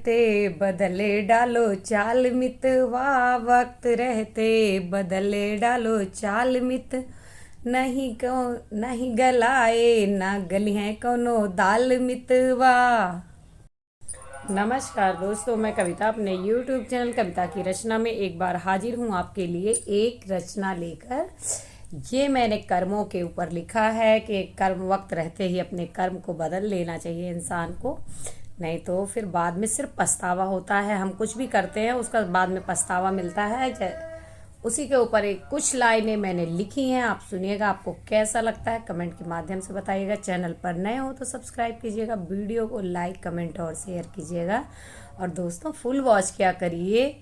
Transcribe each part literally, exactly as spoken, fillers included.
ते बदले डालो चाल मितवा, वक्त रहते बदले डालो चाल मित। नहीं को, नहीं गलाए ना गली है कोनो दाल मितवा। नमस्कार दोस्तों, मैं कविता अपने YouTube चैनल कविता की रचना में एक बार हाजिर हूँ आपके लिए एक रचना लेकर। ये मैंने कर्मों के ऊपर लिखा है कि कर्म, वक्त रहते ही अपने कर्म को बदल लेना चाहिए इंसान को, नहीं तो फिर बाद में सिर्फ पछतावा होता है। हम कुछ भी करते हैं, उसका बाद में पछतावा मिलता है। जै-, उसी के ऊपर एक कुछ लाइनें मैंने लिखी हैं, आप सुनिएगा। आपको कैसा लगता है कमेंट के माध्यम से बताइएगा। चैनल पर नए हो तो सब्सक्राइब कीजिएगा, वीडियो को लाइक, कमेंट और शेयर कीजिएगा। और दोस्तों, फुल वॉच किया करिए।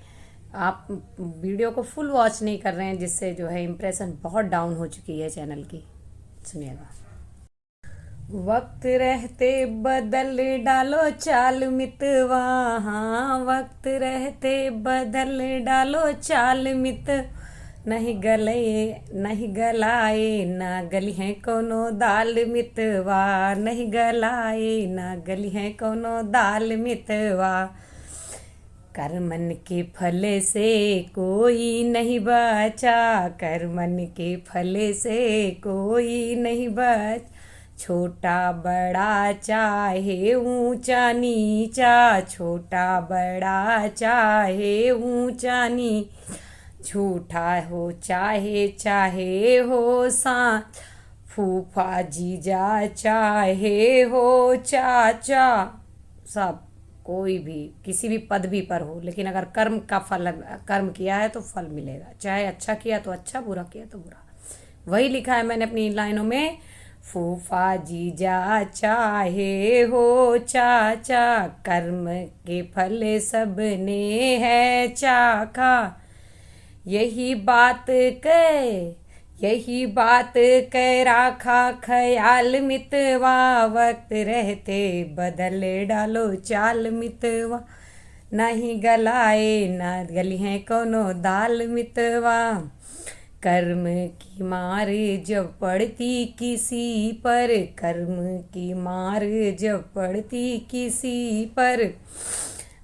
आप वीडियो को फुल वॉच नहीं कर रहे हैं, जिससे जो है इम्प्रेशन बहुत डाउन हो चुकी है चैनल की। सुनिएगा। वक्त रहते बदल डालो चाल मितवा, हाँ, वक्त रहते बदल डालो चाल मित। नहीं गले, नहीं गलाए ना गली है कोनो दाल मितवा, नहीं गलाए ना गली है कोनो दाल मितवा। कर्मन के फल से कोई नहीं बचा, कर्मन के फल से कोई नहीं बच। छोटा बड़ा चाहे ऊंचा नीचा, छोटा बड़ा चाहे ऊंचा नी, झूठा हो चाहे, चाहे हो साँच, फूफा जीजा चाहे हो चाचा, सब कोई भी किसी भी पदवी पर हो, लेकिन अगर कर्म का फल, कर्म किया है तो फल मिलेगा, चाहे अच्छा किया तो अच्छा, बुरा किया तो बुरा। वही लिखा है मैंने अपनी इन लाइनों में, फूफा जीजा चाहे हो चाचा, कर्म के फल सबने है चाखा। यही बात के, यही बात के राखा ख्याल मितवा, वक्त रहते बदल डालो चाल मितवा। नहीं गलाए ना गली है कोनो दाल मितवा। कर्म की मार जब पड़ती किसी पर, कर्म की मार जब पड़ती किसी पर,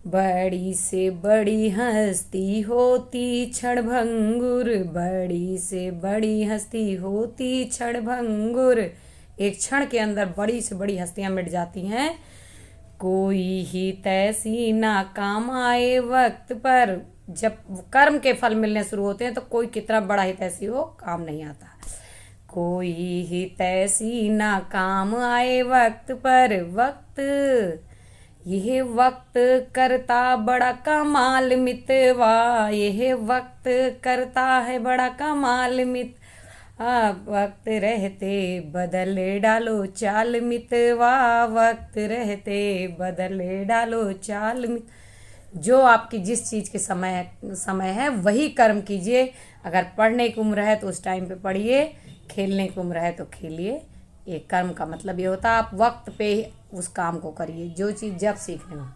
बड़ी से बड़ी हस्ती होती क्षण भंगुर, बड़ी से बड़ी हस्ती होती क्षण भंगुर। एक क्षण के अंदर बड़ी से बड़ी हस्तियां मिट जाती हैं। कोई हितैषी ना काम आए वक्त पर। जब कर्म के फल मिलने शुरू होते हैं तो कोई कितना बड़ा हितैषी हो, काम नहीं आता। कोई हितैषी ना काम आए वक्त पर। वक्त, यह वक्त करता बड़ा कमाल मितवा, यह वक्त करता है बड़ा कमाल मित। आ, वक्त रहते बदल डालो चाल मितवा, वक्त रहते बदल डालो चाल मित। जो आपकी जिस चीज़ के समय, समय है, वही कर्म कीजिए। अगर पढ़ने की उम्र है तो उस टाइम पे पढ़िए, खेलने की उम्र है तो खेलिए। ये कर्म का मतलब ये होता है, आप वक्त पे उस काम को करिए, जो चीज़ जब सीखनी हो।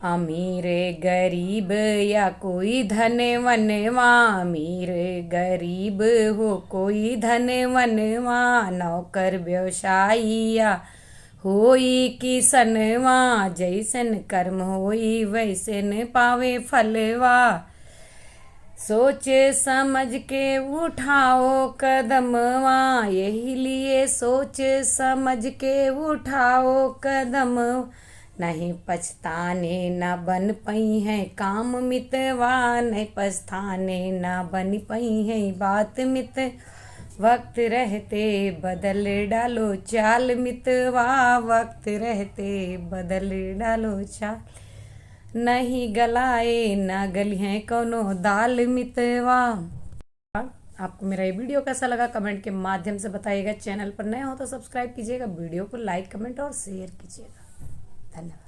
अमीर गरीब या कोई धनवनवा, अमीर गरीब हो कोई धनवनवा, नौकर व्यवसायी या होई किसनवा, जैसन कर्म होई वैसन पावे फलवा। सोच समझ के उठाओ कदमवा, यही लिए सोच समझ के उठाओ कदम। नहीं पछताने ना बन पइहैं काम मितवा, नहीं पछताने ना बन पइहैं बात मित। वक्त रहते बदल डालो चाल मितवा, वक्त रहते बदल डालो चाल। नहीं गलाए ना गलिहैं कोनो दाल मितवा। आपको मेरा ये वीडियो कैसा लगा, कमेंट के माध्यम से बताइएगा। चैनल पर नए हो तो सब्सक्राइब कीजिएगा, वीडियो को लाइक, कमेंट और शेयर कीजिएगा। धन्यवाद।